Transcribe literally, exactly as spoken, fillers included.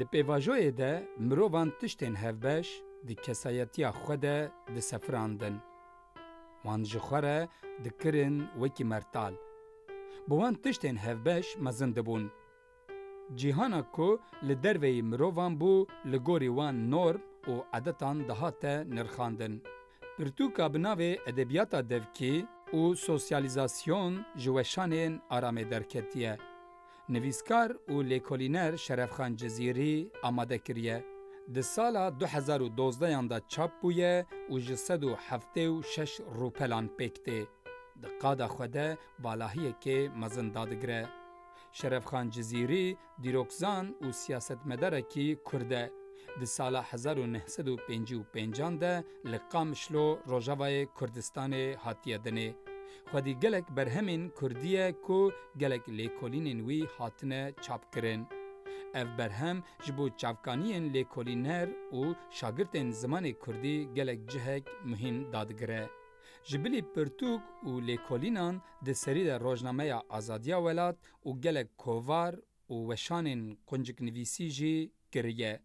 Di pêvajoyê de mirovan tiştên hevbeş di kesayetiya xwe de disefirandin. Wan ji xwe re dikirin wekî mertal. Bi wan tiştên hevbeş mezin dibûn. Cîhana ku li derveyî mirovan bû, li gorî wan norm û edetan dihate nirxandin. Pirtûka bi navê Edebiyata Devkî û Sosyalizasyon ji weşanên Aramê derketiye. Nivîskar û lêkolîner Şerefxan Cizîrî amade kiriye. Di sala du hezar û dozdehan de çap bûye û ji sed û heftê û şeş rûpelan pêk tê. Di qada xwe de valahiyekê mezin dadigire. Şerefxan Cizîrî dîrokzan û siyasetmedarekî Kurd e. Di sala hezar û neh sed û pêncî û pêncan de li Qamişlo Rojavayê Kurdistanê hatiye dinê. Xwedî gelek berhemên Kurdî ye ku gelek lêkolînên wî hatine çapkirin. Ev berhem ji bo çavkaniyên lêkolîner û şagirtên zimanê Kurdî gelek cihek muhîm dadigire. Ji bilî pirtûk û lêkolînan di serî de rojnameya Azadiya Welat û gelek kovar û weşanên qunciknivîsî jî kiriye.